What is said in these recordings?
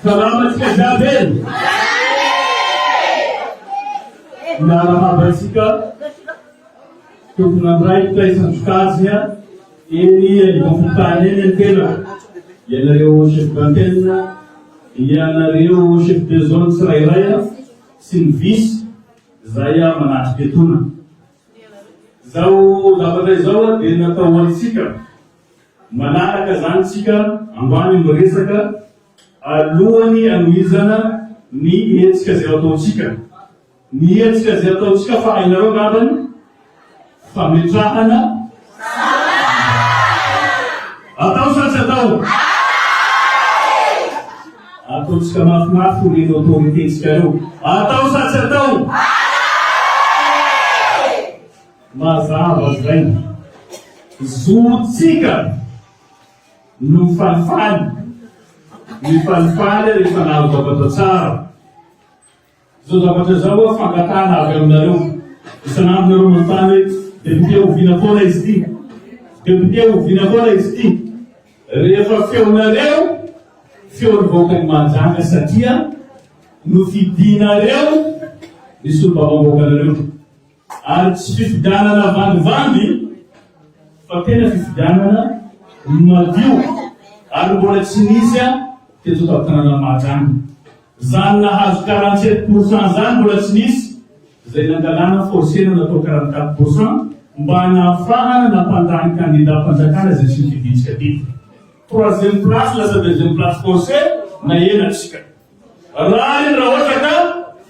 Salama antsika jiaby e! Miarahaba antsika tompon'andraikitra isan-tsokajiny eny anivon-fokontany eny ny tenako. Ianareo chef d'antenne, ianareo chef de zone tsirairay sy ny vice izay manatrika etoana. Izao zavatra izao dia natao ho antsika. Manaraka izany tsika androany miresaka alohany anohizana ny hetsika izay ataontsika. Ny hetsika izay ataontsika fa hainareo angambany fametrahana Atao sa tsy atao? Ataontsika mafimafy ho reny autorité-ntsika reo. Atao sa tsy atao? Mazava zay. Zontsika no mifalifaly. Mifalifaly rehefa nahazo zavatra tsara. Izao zavatra izao hoa fangatahana avy aminareo. Isan'andro nareo manontany hoe député oviana foana izy ity? Député oviana foana izy ity? Rehefa feonareo, feon'ny vahoakan'i Mahajanga satria nofidinareo ny solombavambahoakanareo. Ary tsy fifidianana vandivandy fa tena fifidianana madio ary mbola tsy nisy teto an-tanànan'i Mahajanga. Zany nahazo 47 pour cent zany mbola tsy nisy izay nangalana forcena natao 44 pour cent mba nahafahana nampandany candidat mpanjakana izay tsy nofidintsika teto. Troisième place lasa deuxième place forcé nahena tsika. Rariny raha ohatra ka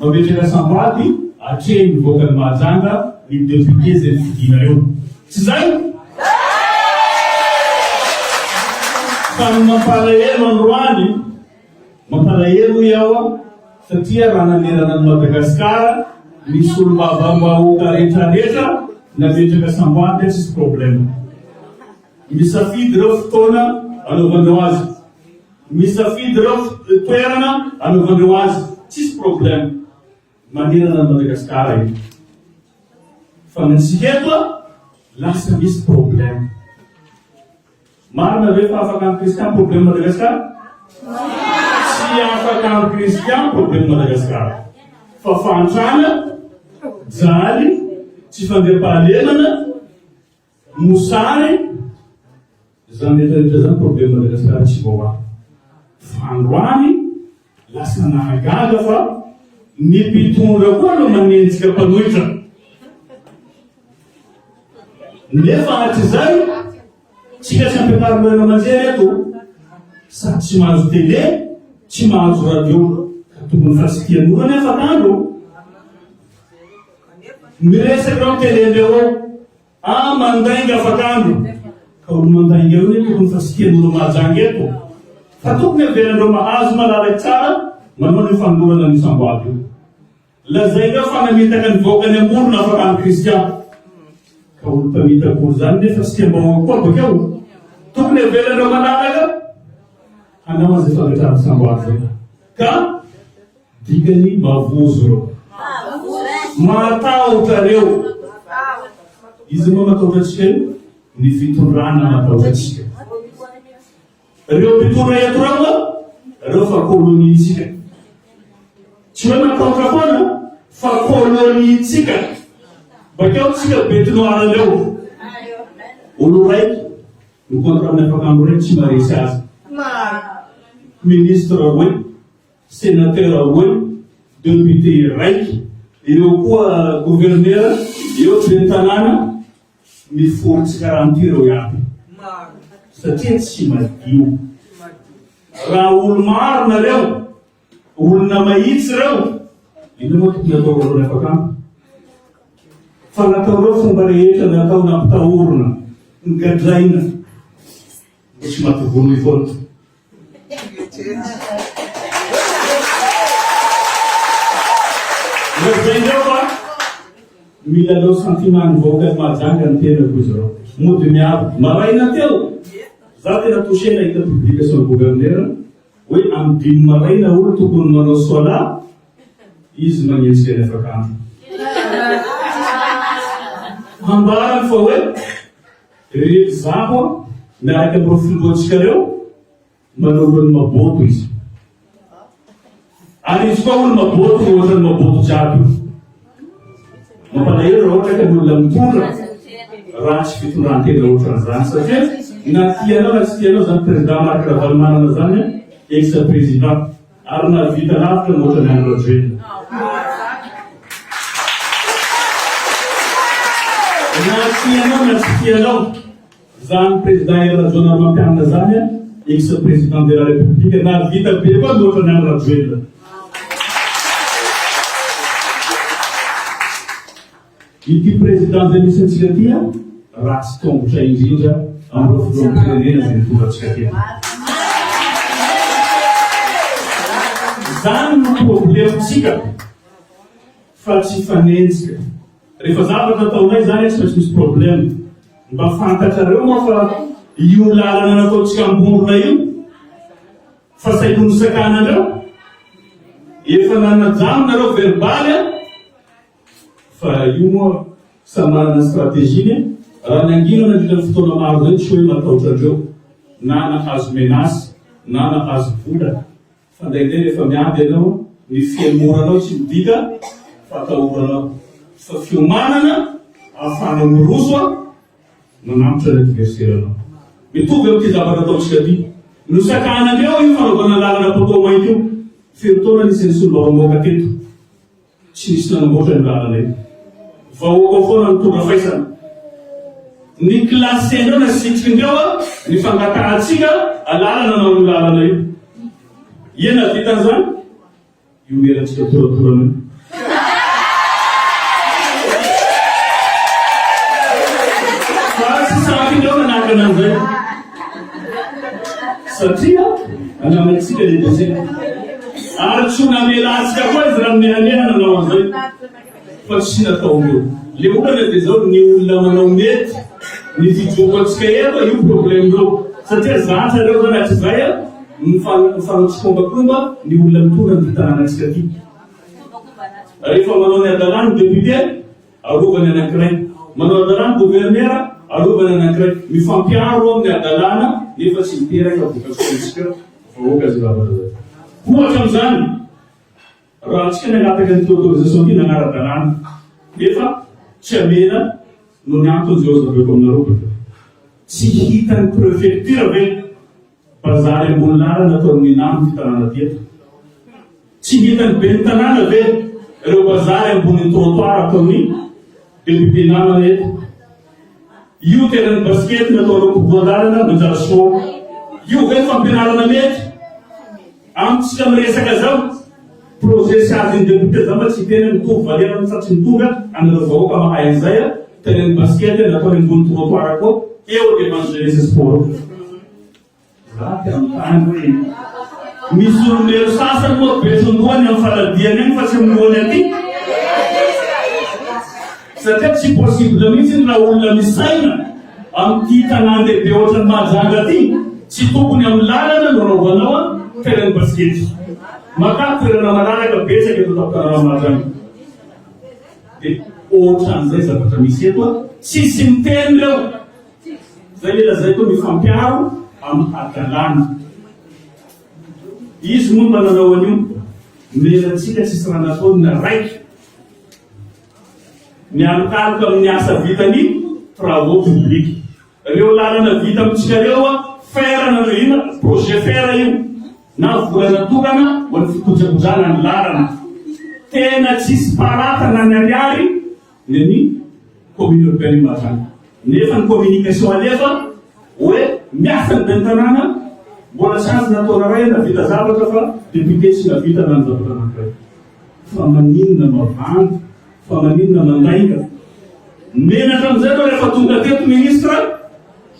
mametraka sambady atrehin'ny vahoakan'i Mahajanga ny député izay nofidinareo. Tsy izay? Fa ny mampalahelo androany, mampalahelo hoy aho satria raha nanerana an'i Madagasikara ny solombavambahoaka rehetrarehetra nametraka sambady tsisy problème. Misafidy ireo fotoana anaovandreo azy. Misafidy ireo toerana anaovandreo azy. Tsisy problème. Manerana an'i Madagasikara io. Fa ny antsika eto lasa misy problème. Marina ve fa afaka amin'i Christian problème Madagascar? Tsy afaka amin'i Christian problème Madagascar. Fa fahantrana, jaly, tsy fandriampahalemana, Mosary, izany rehetra rehetra izany problème Madagascar tsy voavaha. Fa androany lasa nahagaga fa ny mpitondra koa no manenjika mpanohitra. Nefa hatrizay tsika tsy ampiakarina haino aman-jery eto sady tsy mahazo télé, tsy mahazo radio. Ka tokony fasikian'olo anefa tandro. Miresaka ireo télé ndreo ao. Ah mandainga afak'andro. Ka olo mandainga io anie tokony fa tsy tian'olo Mahajanga eto. Fa tokony avelandreo mahazo malalaka tsara manao an'io fanolorana an'io samboady io. Lazainao fa namitaka ny vahoaka ny amorona afak'andro Christian. Ka olo mpamitaka olo zany nefa tsy tiam-bahoaka koa bakeo. Tokony avelandreo malalaka hanao an'izay fametrahana samboady zay. Ka Dikany mavozo reo. Matahotra reo. Iza moa matahotra antsika io? Ny fitondrana matahotra antsika. Reo mpitondra eto reo moa, reo fa colonie-ntsika. Tsy hoe matahotra foana fa colonie-ntsika. Bakeo tsika bête noire reo. Olo raiky ny contre amin'ny afakandro raiky tsy maharesy azy. Ministre roe. Sénateur roe, député raiky, eo koa gouverneur, eo ben'ny tanàna, mifory tsikaranty ireo iaby. Satria tsy madio. Raha olo maro nareo, olona mahitsy ireo, inona moa tokony atao voalohany afaka andro? Fa nataonareo fomba rehetra natao nampitahorina, nogadraina, mbo tsy maty vonoy foana. Lazainareo fa milalao sentiment ny vahoakan'i Mahajanga ny tenako izy ireo. Mody miaro. Maraina teo, za tena touché nahita publication gouverneur hoe amin'ny dimy maraina olo tokony manao solat, izy magnenjika ny afakandro. Ambarany fa hoe rehefa zaho miaraka amin'ireo filohantsika ireo, Manao lohan'ny maboto izy. Ary izy koa olo maboto ohatran'ny maboto jiaby io. Mampalahelo raha ohatra ka ny olona mitondra ratsy fitondran-tena ohatran'izany satria na tianao na tsy tianao zany président Marc Ravalomanana zany ex président ary nahavita lavitra ny ohatran'i Andry Rajoelina. Na tianao na tsy tianao Zany président Hery Rajaonarimampianina zany a, ex président de la république nahavita be koa mihoatra an'i Andry Rajoelina. Ity président zay misy antsika ity a, ratsy tongotra indrindra amin'ireo filoham-pirenena zay nitondra antsika teto. Zany no problème-tsika fa tsy hifanenjika. Rehefa zavatra ataonay zany tsy maintsy misy problème. Mba fantatrareo moa fa io lalana nataontsika ambondrona io fa saiky nosakananreo? Efa nanajanona nareo verbal a! Fa io moa samy manana ny stratégie-ny e! Raha nangina nandritra ny fotoana maro zay tsy hoe matahotra andreo na nahazo menace na nahazo vola. Fa indraindray rehefa miady ianao, ny fihemoranao tsy midika fatahoranao, fa fiomanana ahafahanao miroso manampitra ny adversaire-nao. Mitovy amin'ity zavatra ataontsika ity. Nosakanan'ireo io fanaovana lalana poteau mainty io. Firy taona nisy ny solombavambahoaka teto? Tsy nisy nanamboatra io lalana io. Vahoaka foana nitondra faisana. Ny classe-ndreo na sitrikindreo ny fangatahantsika alalana hanao io lalana io. Ia nahavita an'izany? Io merantsika toratorana io. Fa tsy sahin'ireo nanakana an'izay. Satria ananantsika le dossier. Ary tsy ho namela antsika koa izy raha minehaneha nanao an'izay. Fa tsy nataondreo. Le olana dia zao, ny olona manao mety, ny fijoro antsika eto, io problème reo. Satria zatra reo zany hatrizay a, mifanao tsikombakomba ny olona mitondra an'ity tanànantsika ty. Rehefa manao ny hadalany ny député, Arovany anankiray. Manao hadalana ny governera, arovany anankiray. Mifampiaro amin'ny hadalana nefa tsy miteraka vokatsoa amintsika vahoaka izay zavatra izay. Ohatra amin'izany, raha antsika nangataka an'ity autorisation ity nanara-dalàna nefa tsy amena noho ny antony izay hozavaiko aminareo bakeo. Tsy hitan'ny prefecture ve Bazary ambony lalana ataon'ny Minam ity tanàna ity eto. Tsy hitan'ny ben'ny tanàna ve ireo bazary ambonin'ny trottoir ataon'ny député namana eto? Io terrain basket nataonao mpivoa-dalana manjary soa. Io ve fampianarana mety? Amintsika miresaka zao, projet sy azon'ny député zao mba tsy hiteny mitovy valeur sa tsy mitovy anareo vahoaka mahay an'izay a, terrain basket nataony ambony trottoir koa eo devant jeunesse sport. Za te hanontany hoe misy olombelo sasany moa betron-dohany amin'ny faladiany any fa tsy amin'ny lohany aty? Satria tsy possible mihitsy raha olona misaina amin'ity tanàn-dehibe ohatran'i Mahajanga ity, tsy tokony amin'ny lalana no anaovanao terrain basket. Makà toerana malalaka betsaka eto an-tampon-tanànan'i Mahajanga. Dia ohatran'izay zavatra misy eto, tsisy miteny ireo. Zay le lazaiko hoe mifampiaro amin'ny hadalana. Izy moa mba nanao an'io, melantsika tsisy raha nataony na raiky. Mialokaloka amin'ny asa vitany travaux publics. Reo lalana vita amintsika reo a, fer na ino, projet fer io, na vola natokana ho an'ny fikojakojana ny lalana. Tena tsisy parata na ny ariary ny an'ny commune urbaine Mahajanga. Nefa ny communication alefa hoe miasa ny ben'ny tanàna, mbola tsy azo nataona ray navita zavatra fa député tsy navita na ny zavatra anankiray. Fa maninona mavandy? Fa maninona mandainga? Menatra amizay anao rehefa tonga teto ministre,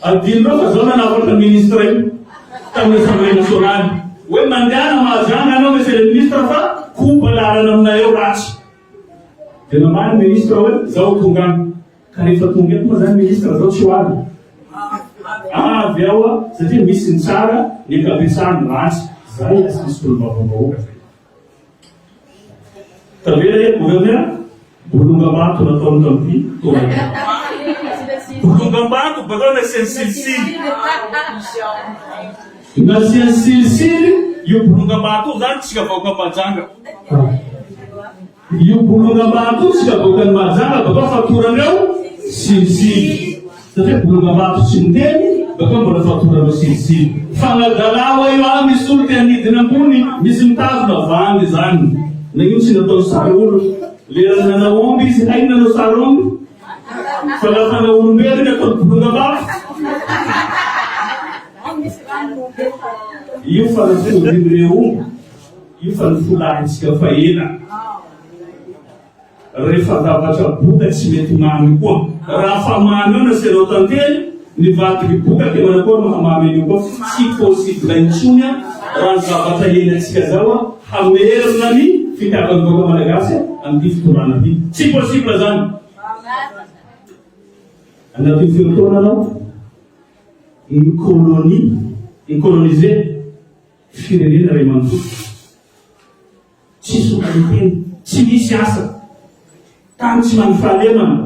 adinonao fa zao nanavotra ministre io tamin'ny assemblée nationale hoe mandehana Mahajanga anao monsieur le ministre fa koba lalana aminay eo ratsy. Dia namaly ministre hoe zaho tonga any. Ka rehefa tonga eto moa zany ministre zao tsy ho avy. Avy ao a, satria misy ny tsara, ny ankabetsahany ratsy. Zay asan'ny solombavambahoaka zay. Tavela eto gouverneur, bolongam-bato nataony tamin'ity taona ity. Bolongam-bato bakeo nasiany silisily. Nasiany silisily. Io bolongam-bato io zany tsika vahoaka Mahajanga. Io bolongam-bato io tsika vahoakan'i Mahajanga bakao fatoranao silisily. Satria bolongam-bato tsy miteny bakao mbola fatoranao silisily. Fanadala hoa io ah misy olo te hanidina ambony misy mitazona vandy zany. Nagnino tsy nataony sary olo? Lerany nanao omby izy hainy nanao sary omby? Fa lafa na olombelona ataony bolongam-bato? Io fanafodin'ireo io fa ny folahintsika fa ela. Rehefa zavatra boka tsy mety mamy koa. Raha fa mamy eo nasianao tantely, ny vadin'ny boka dia manakory mahamamy an'io koa? Tsy possible intsony raha ny zavatra iainantsika zao hamerina ny fitiavan'ny vahoaka malagasy amin'ity fitondrana ity. Tsy possible zany. Anatin'ny firy taona anao? Ny colonie, ny coloniser firenena iray manontolo. Tsisy olona tsy misy asa, tany tsy mandry fahalemana,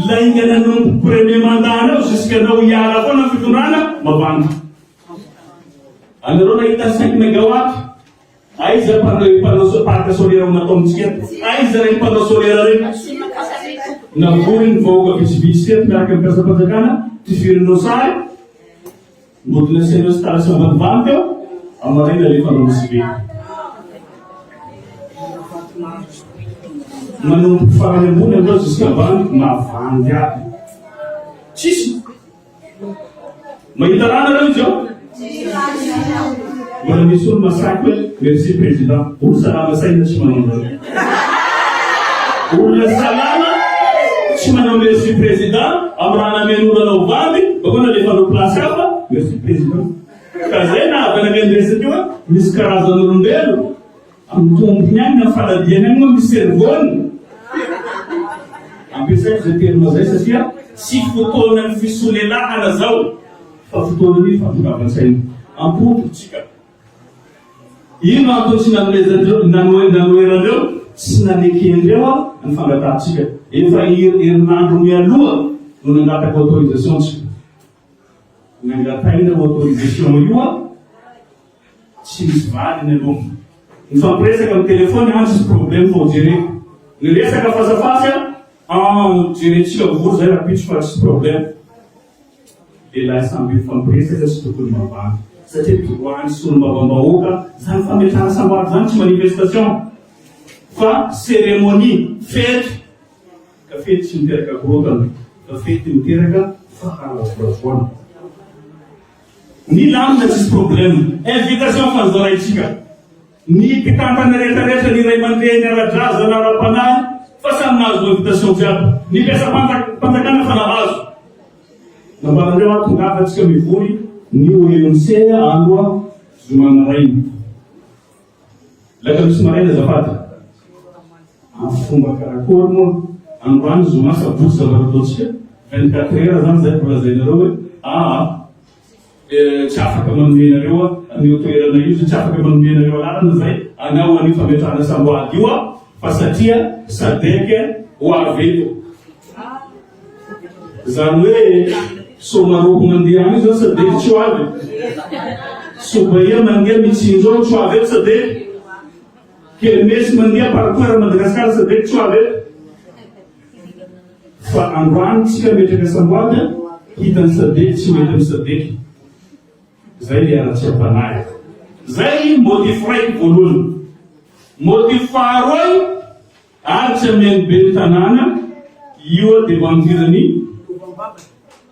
lainga nanomboka premier mandat anao jusque anao hiala foana ny fitondrana, mavandy. Anareo nahita 5 megawatt, aiza mpanao panneau parc solaire natao amintsika eto? Aiza reny panneau solaire reny? Navory ny vahoaka vitsivitsy teto miaraka amin'ny mpiasam-panjakana, tifirin'ireo sary, Mody nasian'ireo installation ambanimbany teo, amin'ny maraina alefa anao Nosy Be. Manomboka farany ambony amin'ireo jusqu'à ambany, mavandy aby. Tsisy. Mahita rano nareo izy eo? Mbola misy olo masaky hoe merci président. Olo salama saina tsy manao an'izany. Olona salama tsy manao merci président amin'ny raha namen'olo anao vandy bakeo nalefanao place hafa merci président. Ka zay nahavy anay miresaka io hoe misy karazan'olombelo amin'ny tompony any na faladiany any moa misy cerveau-ny. Ampiasaiko zay terme zay satria tsy fotoanan'ny fisolelahana zao fa fotoanan'ny fahatongavan-tsaina. Ampodiko tsika. Inona antony tsy nanomezandreo, nanoherandreo, tsy nanekendreo ny fangatahantsika? Efa herinandro mialoha no nangataka autorisation tsika. Nangatahina autorisation io tsy nisy valiny aloha. Nifampiresaka amin'ny téléphone an tsisy problème fa ho jereko. Niresaka face à face an jerentsika vory zay rapitso fa tsisy problème. Lehilahy samby mifampiresaka tsy tokony mavana satria droit ny solombavambahoaka zany fametrahana samboady zany tsy manifestation fa cérémonie fety ka fety tsy miteraka korontana fa fety miteraka faharavoravoana ny lamina tsisy problème invitation fa nozaraintsika Ny mpitantana rehetra rehetra, ny ray aman-dreny ara-drazana, ara-panahy, fa samy nahazo invitation jiaby. Ny mpiasam-panjakana fa nahazo. Nambaran'ireo aho tongava antsika mivory ny OMC andro zoma maraina. Lakamisy maraina azafady. Amin'ny fomba karakory moa? Androany zoma sabotsy zavatra ataontsika 24 heures zany zay vao lazainareo hoe aa Tsy afaka manome anareo an'io toerana io zay, tsy afaka manome anareo alalana zay hanao an'io fametrahana samboady io aho fa satria sadec ho avy eto. Zany hoe Somaroko mandeha any io zany sadec tsy ho avy. Sobahia mandeha Mitsinjo ao tsy ho avy eto sadec. Kermesy mandeha parkour Madagascar sadec tsy ho avy eto. Fa androany tsika metraka samboady a, hitan'ny sadec tsy mety amin'ny sadec. Zay le haratsiam-panahy. Zay motif raiky voalohany. Motif faharoay ary tsy amen'ny ben'ny tanàna io devanture-ny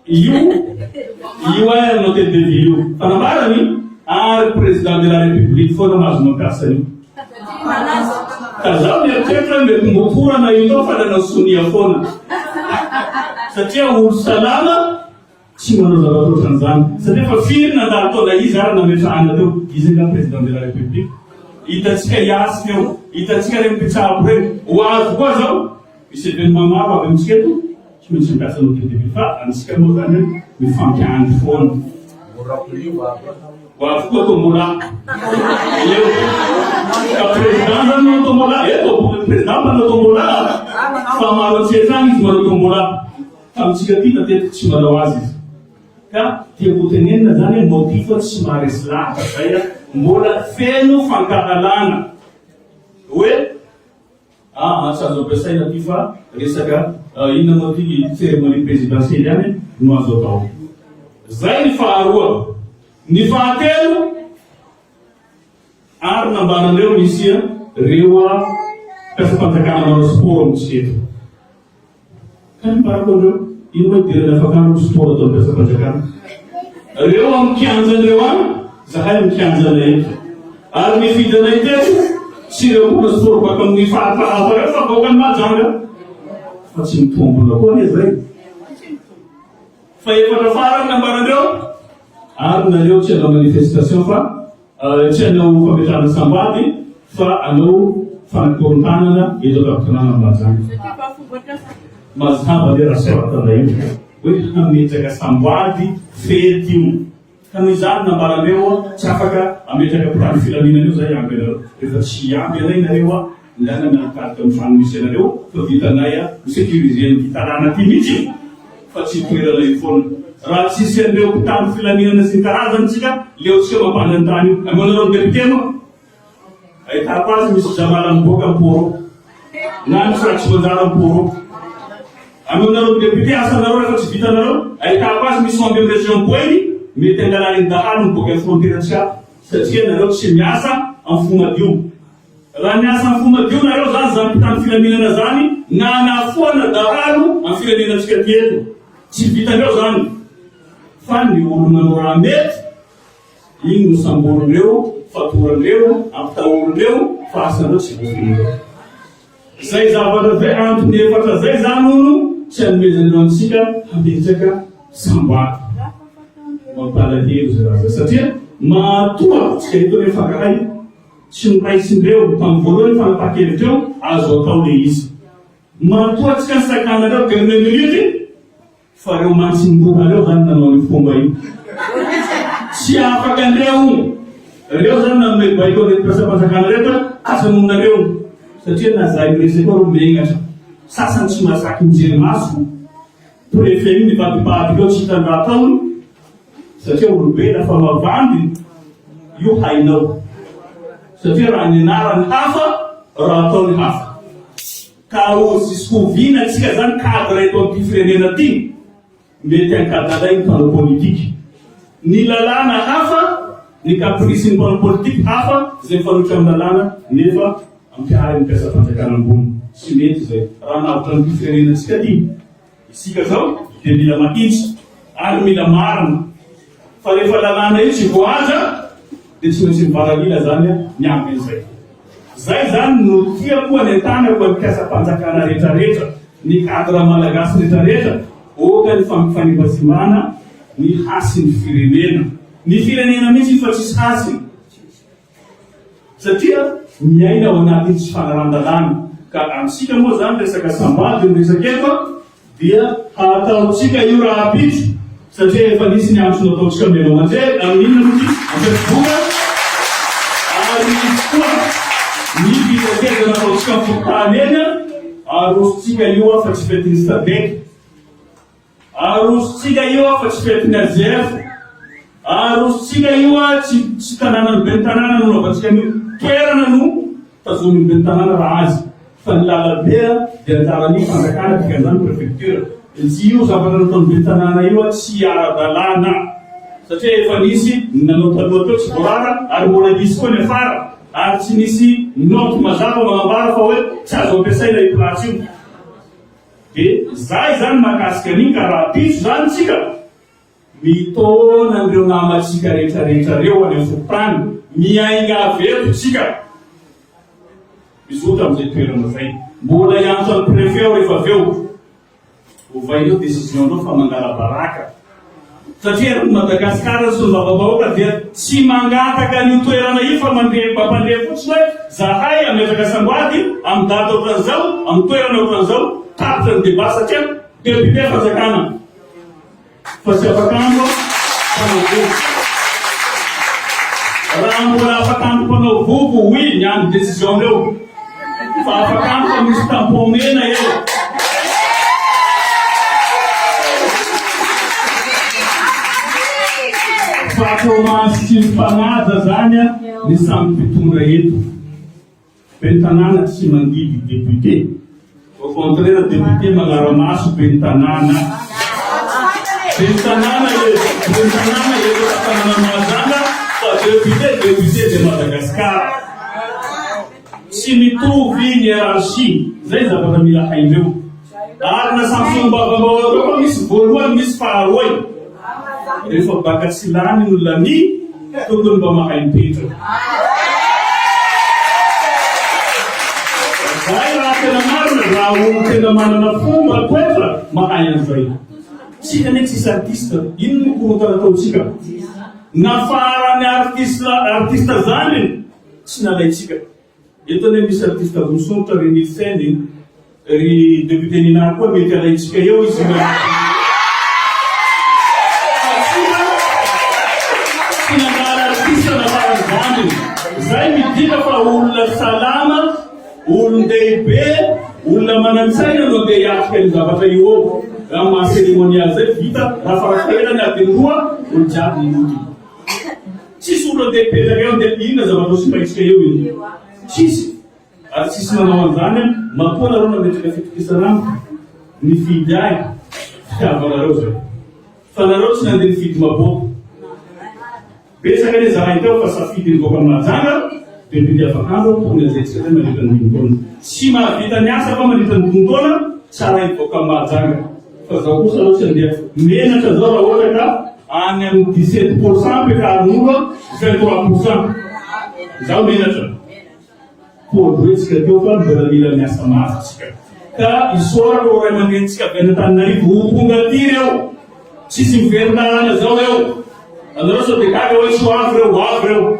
io io un hôtel de ville io. Fa nambarany ary président de la république foana mahazo mampiasa an'io. Ka zaho mieritreritra hoe mety motorana io tao fa nanao sonia foana. Satria olo salama tsy manao zavatra ohatran'izany. Satria efa firy nandalo taona izy ary nametrahana teo. Izy angaha président de la république. Hitantsika Yas teo, hitantsika ireny mpitsabo ireny. Ho avy koa zao, misy événement maro avy amintsika eto, tsy maintsy mampiasa ny hôtel de ville fa antsika moa zany hoe mifampiandry foana. Ho avy koa tombola. Eo. Ka président zany manao tombola. Eto président manao tombola. Fa maro antsika hatrany izy manao tombola. Fa amintsika aty matetika tsy manao azy izy. Ka tiako ho tenenina zany hoe motif tsy maharesy lahatra zay. mbola feno fankahalana hoe aa tsy azo ampiasaina ity fa resaka inona moa ity cérémonie présidentielle ihany no azo atao. Zay ny faharoa. Ny fahatelo ary nambaran'ireo misy reo mpiasam-panjakana manao sport amintsika eto. Ka ny parako andreo, ino moa idirana afakandro ny sport ataon'ny mpiasam-panjakana? Reo amin'ny kianjan'ireo any, zahay amin'ny kianjanay eto. Ary ny fidanay teto, tsy ireo mpanao sport baka amin'ny faritra hafa ireo fa vahoakan'i Mahajanga. Fa tsy mitombona koa anie zay. Fahefatra farany nambarandreo, ary nareo tsy hanao manifestation fa tsy hanao fametrahana sambady fa hanao fanakorontanana eto an-tampon-tanàna Mahajanga. Mazava anie raha soratana io hoe hametraka samboady fety io. Ka noho izany nambarandreo tsy afaka hametraka mpitandro filaminana io zay hiamby anareo. Rehefa tsy hiamby anay nareo a, ndana mialokaloka amin'ny trano misy anareo fa vitanay a mi-sécuriser an'ity tanàna ty mihitsy fa tsy toerana io foana. Raha tsisy an'ireo mpitandro filaminana sy ny karazany tsika, leontsika mampandry ny tany io. Ameonareo ny député moa? Ahitako azy misy jamala miboaka am poro na misy raha tsy manjary am poro. Ameonareo ny député asanareo rehefa tsy vitanareo. Ahitako azy misy omby am région Boeny mety angalariny dahalo miboaka am frontière tsika satria nareo tsy miasa am fo madio. Raha miasa am fo madio nareo zany zany mpitandro filaminana zany nanafoana dahalo am firenena tsika ty eto. Tsy vitanareo zany fa ny olo manao raha mety Iny no samborin'ireo, fatoran'ireo, ampitahorin'ireo fa asan'ireo tsy voafin'ireo. Izay zavatra izay, antony efatra izay izany hono tsy anomezan'ireo antsika hametraka samboady. Mampalahelo izay raha izay satria matoa tsika eto anie mifankahay, tsy noraisin'ireo tamin'ny voalohany fanapahan-kevitra eo, azo atao le izy. Matoa tsika nisakanan'ireo dernière minute, Fa reo mantsingoha reo zany nanao an'io fomba io. Tsy afaka andreo. Reo zany nanome baiko an'ireto mpiasam-panjakana reto hoe aza amonareo. Satria na zahay miresaka eo reo megnatra. Sasany tsy mahasaky mijery maso. Préfet io mivadibadika eo tsy hitany raha ataony. Satria olobe lafa mavandy io hainao. Satria raha ny anarany hafa, raha ataony hafa. Ka ho jusqu'oviana tsika zany cadre eto amin'ity firenena ty? Mety ankadalay ny mpanao politika. Ny lalàna hafa, ny caprice ny mpanao politika hafa izay mifanohitra amin'ny lalàna nefa ampiharin'ny mpiasam-panjakana ambony. Tsy mety izay. Raha hanavotra an'ity firenena tsika ty isika zao dia mila mahitsy ary mila marina. Fa rehefa lalàna io tsy voahaja dia tsy maintsy mivaralila zany ny ambin'izay. Zay zany no tiako hanentanako ny mpiasam-panjakana retraretra, ny cadre malagasy retraretra, oka ny fampifanimbazimbana ny hasin'ny firenena. Ny firenena mihitsy io fa tsisy hasiny. Satria miaina ao anatin'ny tsy fanarahan-dalàna. Ka amintsika moa zany resaka sambady no resaka eto a, dia hataontsika io rahampitso satria efa nisy ny antso nataontsika amin'ny haino aman-jery, amin'ny inona moa ity? Amin'ny Facebook, ary nisy koa ny fitetezana ataontsika amin'ny fokontany eny, arosontsika io fa tsy fetin'ny Sadec. Arosontsika io fa tsy fetin'ny AGF. Arosontsika io tsy tsy tanànan'ny ben'ny tanàna no anaovantsika an'io. Toerana no tazomin'ny ben'ny tanàna raha azy. Fa ny lalabe dia anjaran'ny fanjakana dikan'izany préfecture. Tsy io zavatra nataon'ny ben'ny tanàna io tsy ara-dalàna. Satria efa nisy ny nanao taloha teo tsy voarara ary mbola hisy koa ny afara. Ary tsy nisy note mazava manambara fa hoe tsy azo ampiasaina io place io. Dia zay zany mahakasika an'iny ka rahampitso zany tsika mitaona an'ireo namantsika rehetra rehetra reo any amin'ny fokontany miainga avy eto tsika mizotra amin'izay toerana zay. Mbola hiantso an'i préfet aho rehefa avy eo. Ovainao décision nao fa mangala-baraka. Satria eran'i Madagasikara ny solombavambahoaka dia tsy mangataka an'io toerana io fa mandre mampandre fotsiny hoe zahay hametraka samboady amin'ny daty ohatran'izao, amin'ny toerana ohatran'izao, tapitra ny débat satria député fanjakana fa tsy afak'andro mpanao vovo. Raha mbola afak'andro mpanao vovo oui miandry décision-reo fa afak'andro fa misy tampon mena eo. Tomasy tsy mifanaja zany ny samy mpitondra eto. Ben'ny tanàna tsy mandidy député. Au contraire député manara-maso ben'ny tanàna. Ben'ny tanàna e, ben'ny tanàna eto tanàna Mahajanga fa député député de Madagascar. Tsy mitovy ny hiérarchie, zay zavatra mila haindreo. Ary na samy solombavambahoaka koa misy voalohany misy faharoy. Rehefa baka tsy lany no lania, tokony mba mahay mipetraka. Zay raha tena marina, raha olo tena manana fomba, toetra, mahay an'izay. Tsika anie tsisy artiste, inona no korontana ataontsika? Nafaran'ny artiste artiste zandriny tsy nalaintsika. Eto anie misy artiste voasongotra ry Nilsen e, ry député Nina koa mety alaintsika eo izy fa tsika tsy nangala artiste nafarany zandriny. Zay midika fa olona salama, olon-dehibe, olona manan-tsaina no andeha hiatrika an'io zavatra io eo. Raha maha cérémonial zay vita, raha farafahelany adiny roa, olo jiaby mody. Tsisy olona andeha hipetraka eo andeha inona zavatra ho sipaintsika eo io? Tsisy. Ary tsisy nanao an'izany an, matoa nareo nametraka fitokisana amiko, nifidy ahy, fitiavanareo zay. Fa nareo tsy nandeha nifidy maboaka. Betsaka anie zahay teo fa safidy nivoaka Mahajanga, député afakandro aho, tokony hajaintsika zay mandritra ny dimy taona. Tsy mahavita ny asa fa mandritra ny dimy taona, tsara hivoaka Mahajanga. Fa zaho kosa aloha tsy andeha menatra zao raha ohatra ka any amin'ny 17 pourcent ampiakarin'olo 23 pourcent. Zaho menatra. Paoly tsika teo fa mbola mila miasa mafy tsika. Ka isaorako ireo ray aman-drenintsika avy any Antananarivo ho tonga aty ireo. Tsisy miverin-dalana zao eo. Anareo sao dia gaga hoe tsy ho avy ireo, ho avy ireo.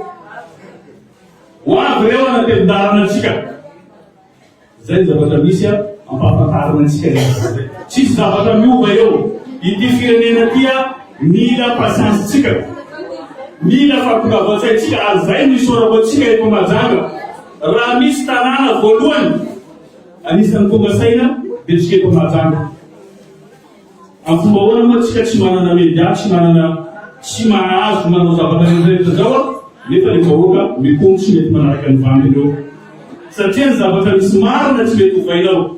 Ho avy ireo hanatevin-dalana antsika. Zay ny zavatra misy a, ampahafantarina antsika izay zavatra izay. Tsisy zavatra miova eo. Ity firenena ity a, mila patience tsika. Mila fahatongavan-tsaintsika ary zay no isaorako antsika eto Mahajanga. Raha misy tanàna voalohany anisan'ny tonga saina dia tsika eto Mahajanga. Amin'ny fomba ahoana moa tsika tsy manana media, tsy manana, tsy mahazo manao zavatra rehetra rehetra zao a, nefa le vahoaka mikomy tsy mety manaraka ny vandy ireo. Satria ny zavatra misy marina tsy mety ovainao.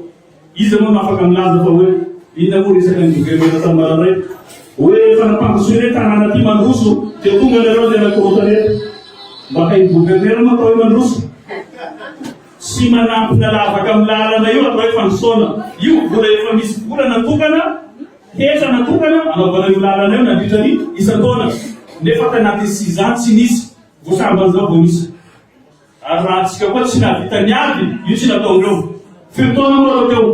Iza moa no afaka milaza fa hoe inona moa resaka ny governemanta Tambaranay? Hoe efa nampandrosoina hoe tanàna ty mandroso dia tonga nareo andeha hanakorontana eto. Mba hain'ny governera moa atao hoe mandroso? Tsy manampina lavaka amin'ny lalana io atao hoe fandrosoana. Io vola efa misy vola natokana, hetra natokana anaovana io lalana io nandritra ny isan-taona. Nefa tanatin'ny six ans tsy nisy. Vao sambany izao vao nisy. Ary raha antsika koa tsy nahavita ny ady, io tsy nataondreo. Firy taona moa ireo teo?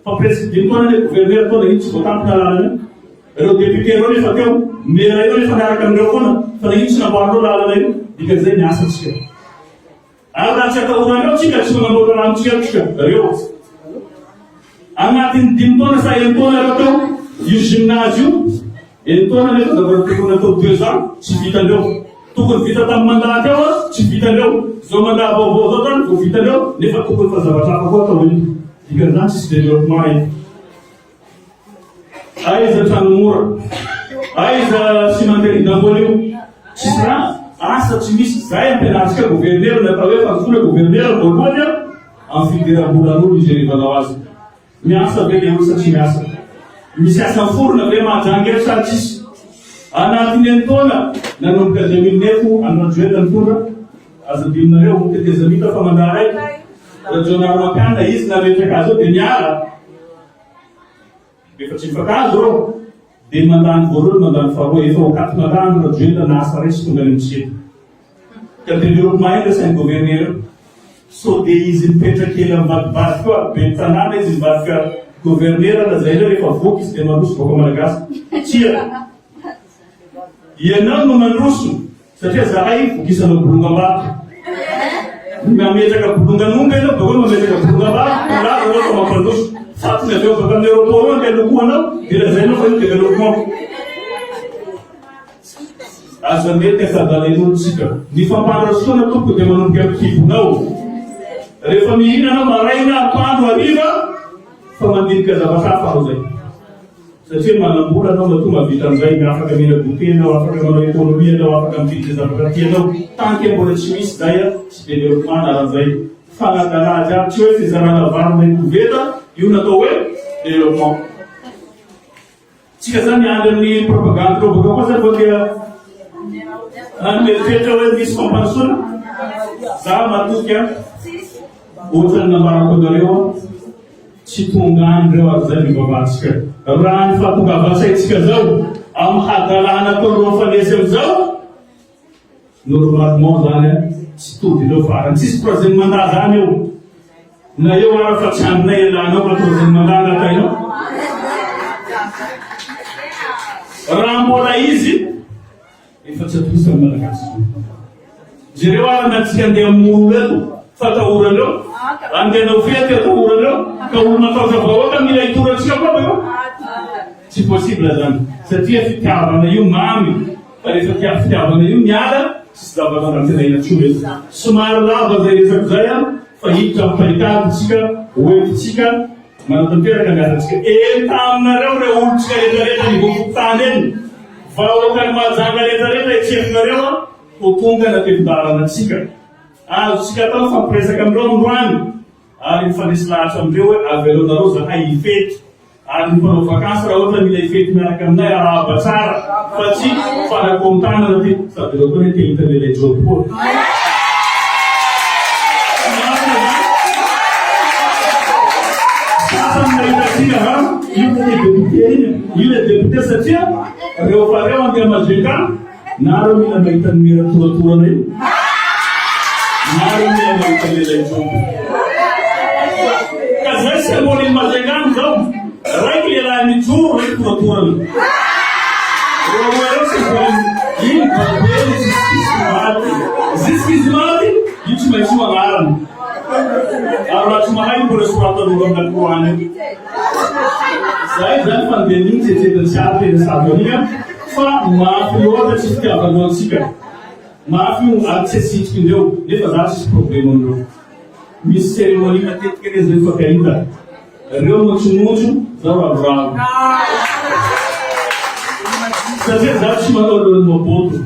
Fa presque dimy taona ilay gouverneur tao nagnino tsy voatampina lalana io? Ireo député ireo nefa teo, maire ireo nefa niaraka amin'ireo foana, fa nagnino tsy namboarinareo lalana io? Dikan'izay miasa tsika. Ary raha tsy atahoranareo tsika tsy manamboatra rano tsika tsika reo. Agnatin'ny dimy taona sa enin-taona reo teo io gymnase io, enin-taona nefa zavatra tokony natao deux ans tsy vitandreo. Tokony vita tamin'ny mandat teo a tsy vitandreo. Zao mandat vaovao zao zany vao vitandreo nefa tokony fa zavatra hafa koa atao eto. Dikan'izany tsisy développement eto. Aiza trano mora? Aiza cimenterie d'Amboanio? Tsisy rano? Asa tsy misy. Zay ampianarintsika gouverneur ny atao hoe fandrosoana gouverneur voalohany a amin'ny fidiram-bolan'olo ijerevanao azy. Miasa ve le olo sa tsy miasa? Misy asa miforona ve Mahajanga eto sa tsisy? Anatin'ny enin-taona nanomboka 2009 Andry Rajoelina nitondra, aza adinonareo, tetezamita fa mandat raiky, Rajaonarimampianina izy nametraka azy eo dia niala. Efa tsy mifankahazo ireo dia mandany voalohany mandany faharoa efa ho quatre mandat Andry Rajoelina na asa raisy tonga any amin'ny seza. Ka développement iny resahin'ny gouverneur io. Sao dia izy mipetraka ela mivadibadika eo ary ben'ny tanàna izy mivadika gouverneur lazainao rehefa voky izy dia mandroso vahoaka malagasy. Tsia. Ianao no mandroso satria zahay vokisanao bolongam-bato. Mametraka bolongan'omby ianao bakeo mametraka bolongam-bato, milaza ianao fa mampandroso. Fatiny avy eo baka amin'ny aéroport eo andeha lokoanao dia lazainao fa io développement. Aza mety afa-dalain'olo tsika. Ny fampandrosoana tompoko dia manomboka amin'ny kibonao. Rehefa mihinana maraina, atoandro, hariva fa mandinika zavatra hafa anao zay. Satria manam-bola anao matoa mahavita an'izay, afaka mila goûter anao, afaka manao économie anao, afaka mividy izay zavatra tianao. Tant que mbola tsy misy izay, tsy développement anaran'izay. Fanadalà jiaby, tsy hoe fizarana vary may koveta, io no atao hoe développement. Tsika zany miandry amin'ny propagande reo baka koa zany vao dia mieritreritra hoe misy fampandrosoana. Za matoky an, ohatran'ny nambarako anareo an, tsy tonga any reo ary zay ny vavatsika. Raha ny fahatongavan-tsaintsika zao, amin'ny hadalana ataon'ireo mifanesy amizao, Normalement zany an, tsy tody ireo farany. Tsisy troisième mandat zany eo. Na eo ara fa tsy andrinay ialana ao fa troisième mandat angatahinao. Raha mbola izy, efa tsy atosany Malagasy. Jereo ara na tsy andeha hamono eto fa atahoran'ireo. Andeha hanao fety atahoran'ireo. Ka olo matahotra vahoaka mila hitorantsika koa bakeo. Tsy possible zany. Satria fitiavana io mamy. Fa rehefa tia fitiavana io miala, tsisy zavatra anantenaina intsony eto. Somary lava izay resako izay an, fa hiditra amin'ny paikady isika, ho entintsika manatanteraka ny asantsika. Entaninareo ireo olontsika rehetra rehetra any ivofokontany eny, vahoakan'i Mahajanga rehetra rehetra etsefinareo an, ho tonga natevin-dalana antsika. Azontsika atao ny mifampiresaka amin'ireo androany, ary mifandresy lahatra amin'ireo hoe avelao nareo zahay hifety. Ary ny mpanao vakansy raha ohatra mila hifety miaraka aminay arahaba tsara fa tsy fanakorontanana ty sady ireo koa anie te hita an'ilay job koa. Marina zany. Sasany mahita antsika ha io le député iny, io le député satria reo fa reo andeha Majunga na reo mila mahita ny mira toratorana io na reo mila mahita an'ilay job. Ka zay symbole ny Majunga amizao, raiky lehilahy mijoro, raiky toratorana. Reo roa reo symbole iny babeny jusqu'izy maty. Jusqu'izy maty, io tsy maintsy io agnarany. Ary raha tsy mahay mbola soratan'olo amina Kor'any io. Zay zany fandehan'iny tsetsetra tsy ary tena sady an'iny an. Fa mafy loatra tsy fitiavanao antsika. Mafy io ary tsy asitrika indreo nefa za tsisy problème amindreo. Misy cérémonie matetika anie zay mifankahita. Reo motsomotso, zaho ravoravo. Satria zaho tsy manao lolo maboto.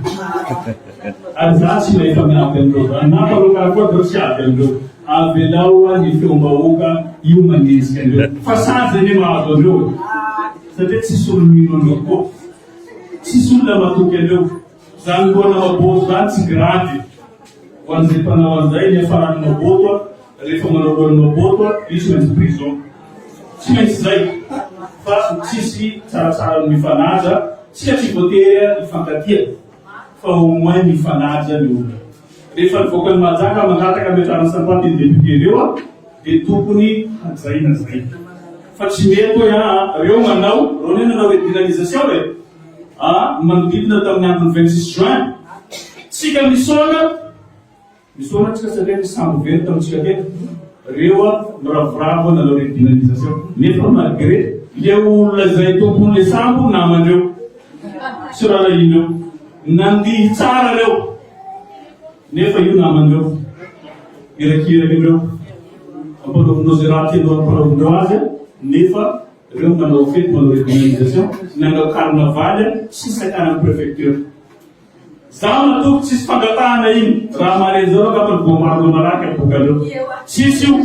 Ary zaho tsy mahefa miady amindreo zany. Na mpanao karakory zaho tsy ady amindreo. Avelao ny feom-bahoaka io manenjika andreo. Fa sazy anie mahazo andreo e. Satria tsisy olo mino anreo koa. Tsisy olona matoky anreo. Zany lohana maboto zany tsy grave. Ho an'izay mpanao an'izay niafaran'ny maboto a, rehefa manao lohan'ny maboto a, io tsy maintsy prison. Tsy maintsy zay. Fa tsisy tsaratsara ny mifanaja, tsika tsy voatery hifankatia fa au moins mifanaja ny olona. Rehefa nivoaka an'i Mahajanga mangataka hametrahana sampaty ny député reo a, dia tokony hajaina zay. Fa tsy mety hoe aa reo manao, reo anie nanao redynamisation e! Aa ny manodidina tamin'ny andron'ny 26 juin. Tsika misaona, misaona tsika satria nisy sambo very tamintsika teto. Reo a miravoravo nanao redynamisation. Nefa malgré le olona izay tompon'le sambo namandreo sy rahalahin'ireo. Nandihy tsara reo. Nefa io namandreo. Irakirakin'ireo. Ampanaovinao izay raha tianao ampanaovindreo azy nefa reo nanao fety manao redynamisation, nanao carnaval tsy sakanan'ny préfecture. Za matoky tsisy fangatahana iny raha mare zao angamba ny voamarina malaky aboakan'ireo. Tsisy io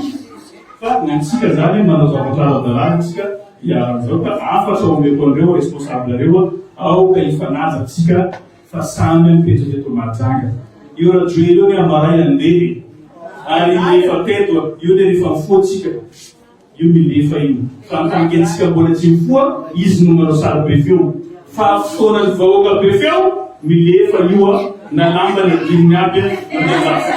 fa ny antsika zany manao zavatra ara-dalàna tsika hiaran'izao ka hafatra omeko an'ireo responsable reo aoka hifanaja tsika Fa samy mipetraka eto Mahajanga. Io Rajoely io anie amaray andeha e. Ary milefa teto a. Io anie rehefa mifoha tsika. Io milefa io. Fa ny tankentsika mbola tsy mifoha, izy no manao sary be feo. Fa fotoanan'ny vahoaka be feo, milefa io a. Na lamba ny adinony aby a, mandeha lafo.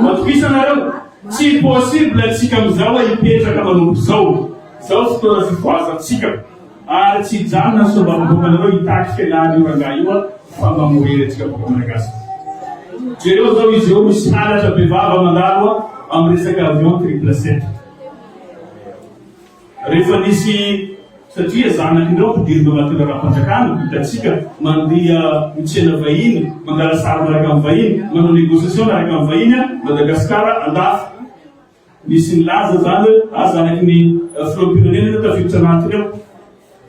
Matokisa nareo. Tsy possible tsika amizao a hipetraka manomboka zao. Zao fotoana fifohazantsika. Ary tsy hijanona ny solombavambahoakanareo hitaky fialana io rangahy io fa mamorery antsika vahoaka malagasy. Jereo zao izy eo misy halatra bevava mandalo amin'ny resaka avion triple sept. Rehefa nisy satria zanak'ireo ampidirina ao anaty raharaham-panjakana hitantsika mandeha mitsena vahiny, mangala sary miaraka amin'ny vahiny, manao négociation miaraka amin'ny vahiny Madagasikara andafy. Nisy nilaza izany hoe ah zanaky ny filoham-pirenena ireo tafiditra anatiny ao.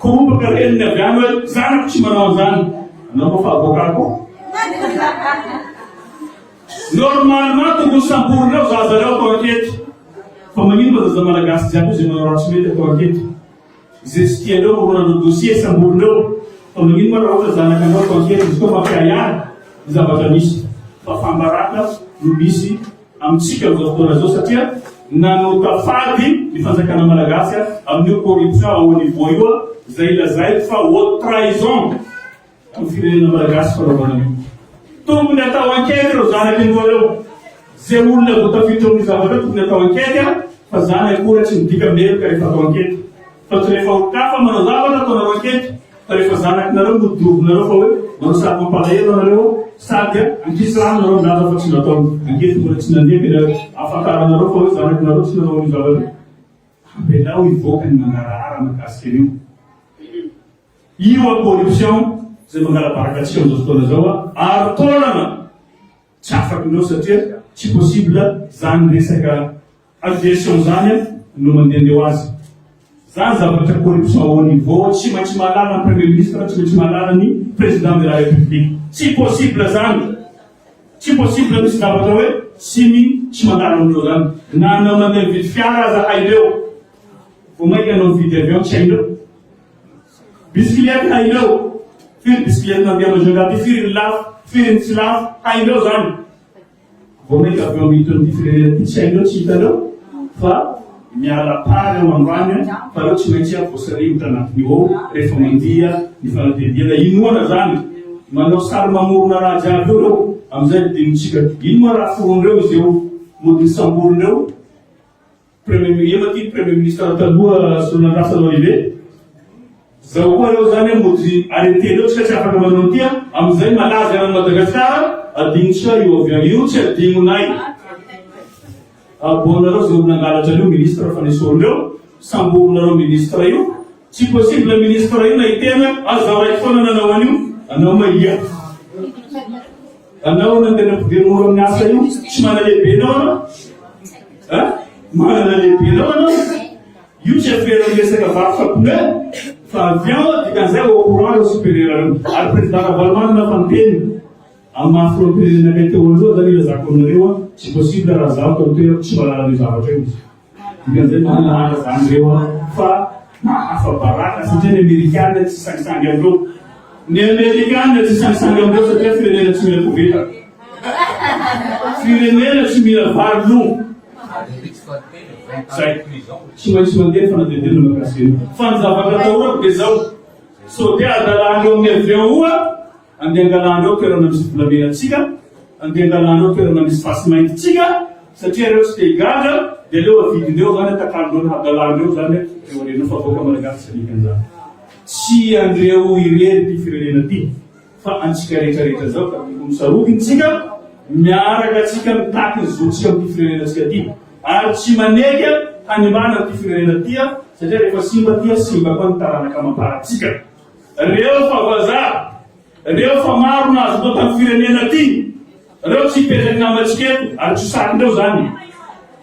Koropaka reniny avy any hoe zanako tsy manao an'izany. Anao moa fa avocat koa. Normalement tokony samborinao zaza reo atao ankety. Fa magnino ma zaza malagasy jiaby io zay manao raha tsy mety atao ankety. Izay tsy tianao horonanao dossier samborinao. Fa magnino ma raha ohatra zanakanao atao ankety izy koa mampiahiahy ny zavatra misy. Fa fambaraka no misy amintsika amin'izao fotoana izao satria nanota fady ny fanjakana malagasy amin'io corruption à haut niveau io izay lazaiko fa haute trahison amin'ny firenena malagasy fanaovana an'io. Tokony atao enquête ireo zanaky ny roa ireo. Izay olona vao tafiditra amin'io zavatra io tokony atao enquête fa zany akory tsy midika meloka rehefa atao enquête. Fa tsy rehefa olon-kafa manao zavatra ataonareo enquête fa rehefa zanakinareo no dorovinareo fa hoe manao sary mampalahelo anareo sady ankizy rano nareo milaza fa tsy nataony enquête mbola tsy nandeha dia ahafantaranareo fa hoe zanakinareo tsy nanao an'io zavatra io. Avelao hivoaka ny mangarahara mikasika an'io. Io a corruption izay mangala-baraka antsika amin'izao fotoana izao a ary taolana tsy afakinao satria tsy possible zany resaka aviation zany no mandehandeha ho azy. Zany zavatra corruption haut niveau tsy maintsy mahalala ny premier ministre, tsy maintsy mahalala ny président de la république. Tsy possible zany. Tsy possible misy zavatra hoe tsy ny tsy mandalo amin'ireo zany. Na anao mandeha mividy fiara aza hainao. Vao mainka anao mividy avion tsy hainao. Bisikilety hainao. Firy bisikilety nandeha Majunga ty, firy ny lafo, firy ny tsy lafo, hainao zany. Vao mainka avy eo miditra amin'ity firenena ity tsy hainao tsy hitanao fa miala pary ao androany fa reo tsy maintsy voasaringotra anatin'io ao rehefa mandia ny fanadihadiana inoana zany manao sary mamorona raha jiaby eo reo amizay adinontsika ino moa raha foronireo izy eo mody samborin'ireo Premier Ema ty premier ministre taloha Solonandrasana Olivier. Zao koa reo zany mody arrêter reo tsika tsy afaka manao an'ity a, amizay malaza eran'i Madagascar adinontsika io avion io tsy adignonay. Aboanareo zay olo nangalatra an'io ministre fa nesorinreo, samborinareo ministre io. Tsy possible ministre io na hiteny hoe ah zaho raiky foana nanao an'io, anao ma ia? Anao nandeha nampidiriny olo amin'ny asa io, tsy manalehibe anao anao? Hein? Manana lehibe anao anao? Io tsy affaire ny resaka varotra pneu fa avion dikan'izay au courant ireo supérieur ireo. Ary président Ravalomanana fa niteny amin'ny maha filoham-pirenena akaiky teo aloha zany ilazako aminareo tsy possible raha zaho tao toerako tsy mahalala an'io zavatra io. Dikan'izay mahalala zany ireo fa afa-baraka satria ny amerikana tsy sangisangy amin'ireo. Ny amerikana tsy sangisangy amin'ireo satria firenena tsy mila koveta. Firenena tsy mila vary lo. Zay. Tsy maintsy mandeha fanadihadiana mahakasika an'io. Fa ny zavatra atahorako dia zao, sao dia adalan'ireo amin'ny avion oa, andeha angalan'ireo toerana misy volamena antsika, andeha angalan'ireo toerana misy fasy mainty tsika, satria ireo tsy te higadra, dia aleo avidin'ireo zany, atakalon'ireo ny hadalan'ireo zany ireo harena fa vahoaka malagasy tsy hanaiky an'izany. Tsy an'ireo irery ity firenena ity. Fa antsika rehetra rehetra zao ka tokony sarotiny tsika miaraka tsika mitaky ny zontsika amin'ity firenena tsika ty ary tsy maneky hanimbana an'ity firenena ty satria rehefa simba ty simba koa ny taranaka amam-para tsika reo fa vazaha reo fa maro nahazo tao tamin'ny firenena ty reo tsy hipetraky namantsika eto ary tsy sarin'ireo zany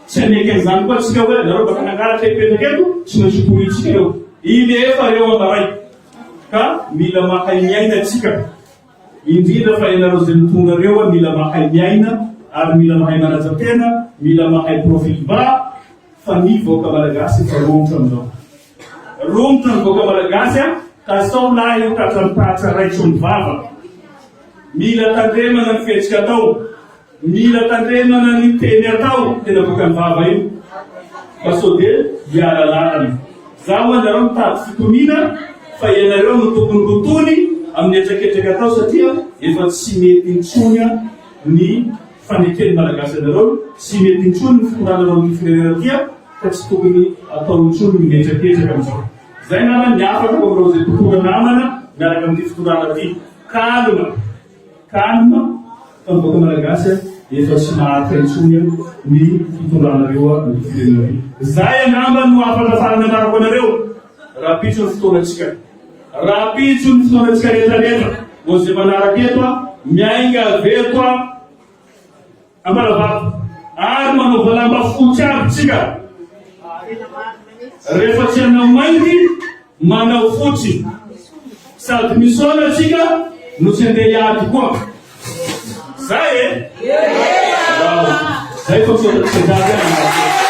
tsy haneky an'izany koa tsika hoe nareo baka nangalatra hipetraka eto tsy maintsy hotoritsika reo ilefa reo ambaray Ka mila mahay miaina tsika. Indrindra fa ianareo izay mitondra reo a mila mahay miaina ary mila mahay manaja tena, mila mahay profil bas fa ny vahoaka malagasy efa romotra amin'izao. Romotra ny vahoaka malagasy a ka sao lahy io tratran'ny patsa raitro ny vava. Mila tandremana ny fihetsika atao. Mila tandremana ny teny atao tena avoakan'ny vava io fa sao dia hiala lalana. Za ho'a nareo mitady fitoniana fa ianareo no tokony ho tony amin'ny hetraketraka atao satria efa tsy mety intsony ny faneken'ny Malagasy anareo, tsy mety intsony ny fitondranareo an'ity firenena ity ka tsy tokony atao intsony ny mihetraketraka amin'izao. Zay angamba ny hafatra ho amin'ireo izay mpitondra namana miaraka amin'ity fitondrana ity. Calme! Calme fa ny vahoaka malagasy efa tsy maharitra intsony ny fitondranareo ny firenena ty. Zay angamba no hafatra farany ambarako anareo. Rahampitso ny fotoanantsika. Rahampitso ny fotoanantsika rehetra rehetra. Ho an'izay manaraka eto miainga avy eto Ambalavato. Ary manaova lamba fotsy aby tsika. Rehefa tsy hanao mainty. Manao fotsy. Sady misaona atsika no tsy andeha hiady koa. Zay e? Zay fa misaotra antsika jiaby e.